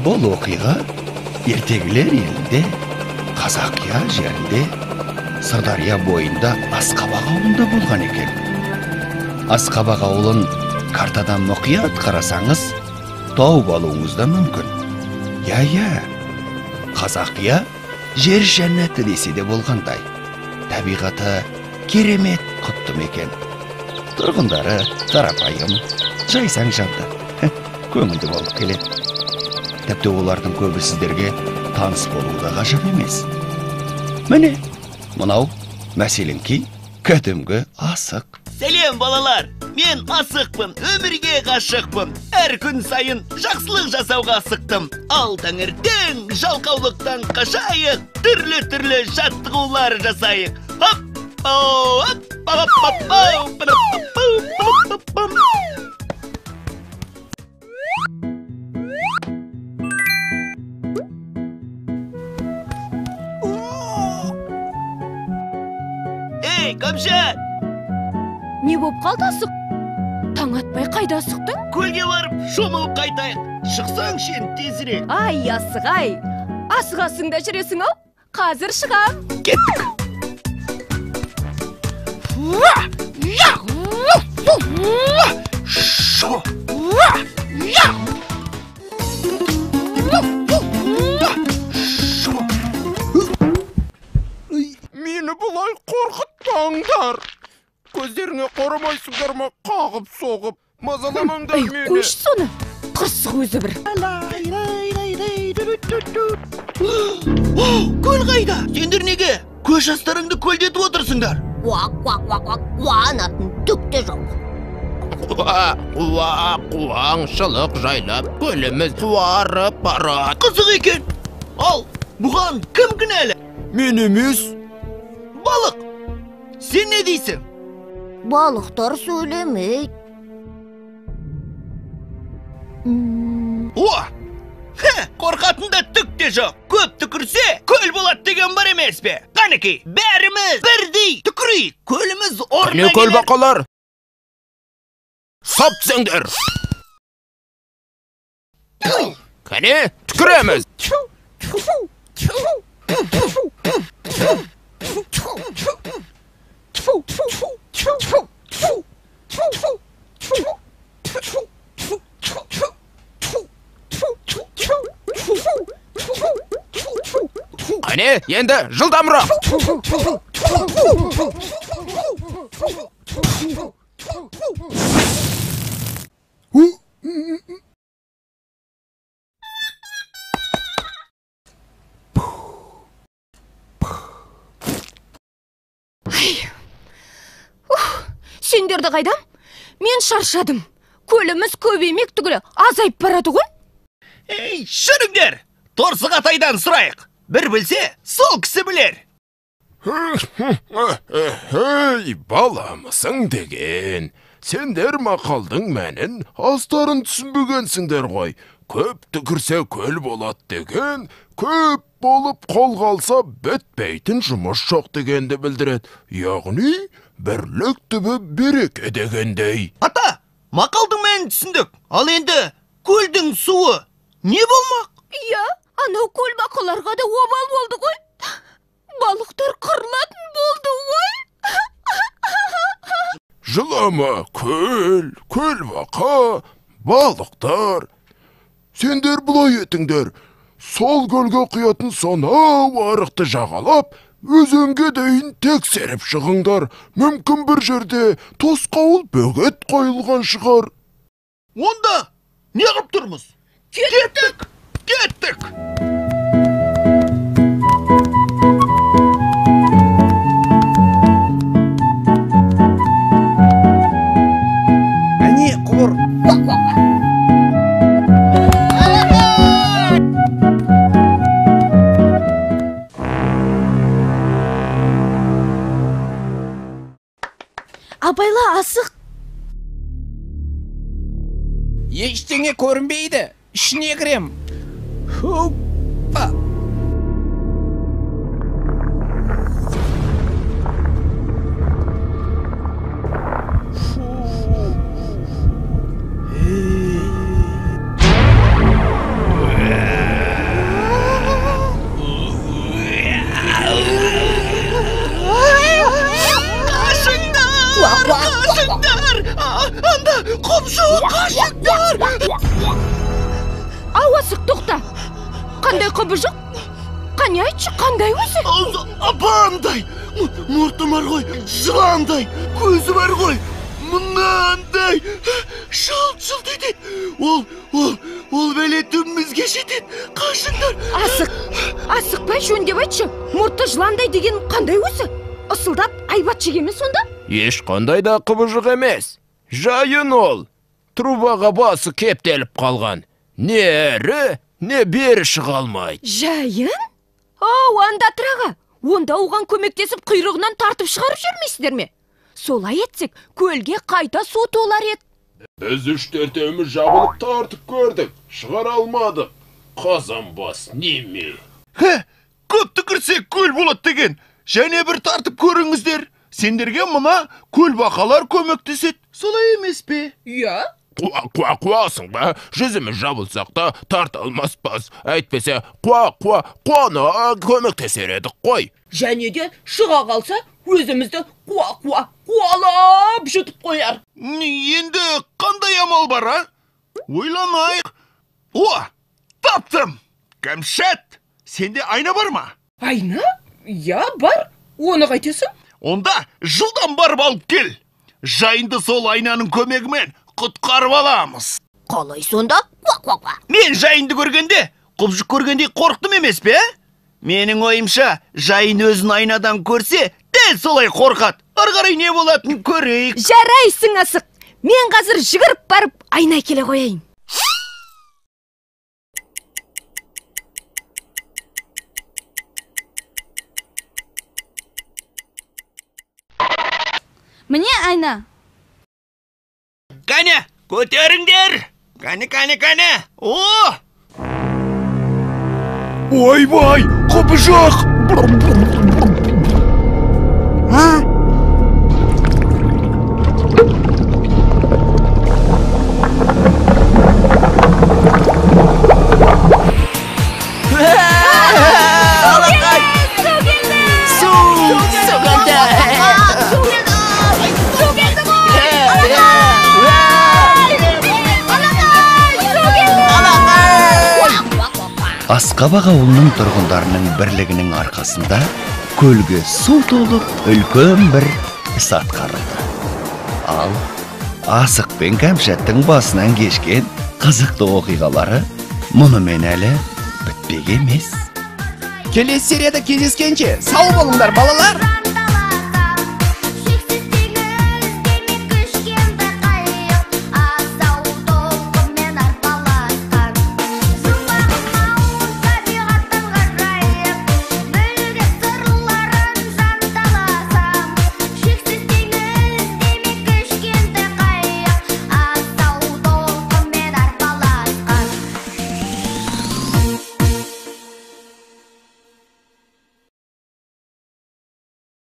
Бұл оқиға ертегілер елінде, Қазақия жерінде, Сырдария бойында Асқабақ ауылында болған екен. Асқабақ ауылын картадан мұқият қарасаңыз, тауып алуыңыз да мүмкін. Я-я, Қазақия жер жәннәті десе де болғандай. Табиғаты керемет құтты мекен. Тұрғындары қарапайым, жайсаң жанды, көңілді болып келеді. Тіпті олардың көбі сіздерге таныс болуы да ғажап емес. Міне, мынау мәселенки кәдімгі асық. Сәлем, балалар! Мен асықпын, өмірге ғашықпын. Әр күн сайын жақсылық жасауға асықтым. Ал таңертең жалқаулықтан қашайық, түрлі-түрлі жаттығулар жасайық. Хоп! Оп! Ей, Қамшат! Не боп қалды асық? Таң атпай қайда асықтың? Көлге барып шомылып қайтайық. Шықсаңшы енді тезірек. Ай, асық ай! Асығасың да жүресің ау. Қазір шығам. Кеттік. Мені бұлай қорқытпаңдар. Көздеріңе қарамайсыңдар ма, қағып соғып, мазаламаңдар мені. Қойшы соны, қырсық өзі бір. Көл қайда? Сендер неге көз жастарыңды көлдетіп отырсыңдар? Уақ, уақ, уақ, уақ, қуанатын түк те жоқ. Уа, уа, қуаңшылық жайлап көліміз қуарып барады. Қызық екен. Ал, бұған кім кінәлі? Мен емес. Балық, сен не дейсің? Балықтар сөйлемейді. О! Қорқатын да түк те жоқ. Көп түкірсе, көл болады деген бар емес пе? Қанекей, бәріміз бірдей түкірейік. Көліміз орнына келер. Көл бақалар, сап түсіңдер. Кәне, түкіреміз. Қане, енді жылдамырақ. Сендерді қайдам? Мен шаршадым. Көліміз көбеймек түгілі азайып барады ғой. Ей, жүріңдер! Торсық атайдан сұрайық. Бір білсе, сол кісі білер. Ей, баламысың деген. Сендер мақалдың мәнін астарын түсінбегенсіңдер ғой. Көп түкірсе көл болады деген, көп болып қолға алса бітпейтін жұмыс жоқ дегенді білдіреді. Яғни, бірлік түбі береке дегендей. Ата, мақалдың мәнін түсіндік. Ал енді көлдің суы не болмақ? Иә, анау көл бақаларға да обал болды ғой. Балықтар қырылатын болды ғой. Жылама, көл, көл бақа, балықтар. Сендер бұлай етіңдер. Сол көлге құятын сонау арықты жағалап, өзенге дейін тексеріп шығыңдар. Мүмкін бір жерде тосқауыл бөгет қойылған шығар. Онда не қып тұрмыз? Кеттік! Кеттік! Әне, құбыр. Абайла, асық. Ештеңе көрінбейді. Ішіне кірем. Хоппа! Қандай құбыжық? Қане айтшы, қандай өзі? Аузы апандай, мұрты бар ғой, жыландай, көзі бар ғой, мынандай, жылт-жылт етеді. Ол бәле түбімізге жетеді. Қашыңдар. Асықпай жөндеп айтшы, мұрты жыландай деген қандай өзі? Ысылдап айбат шеге ме сонда? Ешқандай да құбыжық емес. Жайын ол. Трубаға басы кептеліп қалған. Не әрі, не бері шыға алмайды. Жайын? Ау, анда тұраға. Онда оған көмектесіп құйрығынан тартып шығарып жүрмейсіздер ме? Солай етсек, көлге қайта су толар еді. Біз үш-төртеуміз жабылып тартып көрдік, шығара алмадық. Қазан бас неме? Хе, көп түкірсек көл болады деген. Және бір тартып көріңіздер. Сендерге мына көлбақалар көмектеседі. Солай емес пе? Иә. Қуа-қуасың ба? Жүзіміз жабылсақ та тарта алмаспыз. Әйтпесе қуа-қуа-қуана көмектесер едік қой. Және де шыға қалса, өзімізді қуа-қуа қуалап жұтып қояр. Енді қандай амал бар, а? Ойланайық. О, таптым! Кәмшат, сенде айна бар ма? Айна? Иә, бар. Оны қайтесің? Онда жылдам барып алып кел. Жайынды сол айнаның көмегімен құтқарып аламыз. Қалай сонда? Қуа-қуа-қуа. Мен жайынды көргенде, құбыжық көргендей қорықтым емес пе? Менің ойымша, жайын өзін айнадан көрсе, дәл солай қорқады. Ары қарай не болатынын көрейік. Жарайсың, Асық. Мен қазір жүгіріп барып айна келе қояйын. Міне айна. Кәне, көтеріңдер. Кәне, кәне, кәне. О! Ойбай, құбыжық! Су келді! Су келді ғой! Асқабақ ауылының тұрғындарының бірлігінің арқасында көлге су толып, үлкен бір іс атқарылды. Ал Асық пен Кәмшаттың басынан кешкен қызықты оқиғалары мұнымен әлі бітпек емес. Келесі серияда кездескенше сау болыңдар, балалар!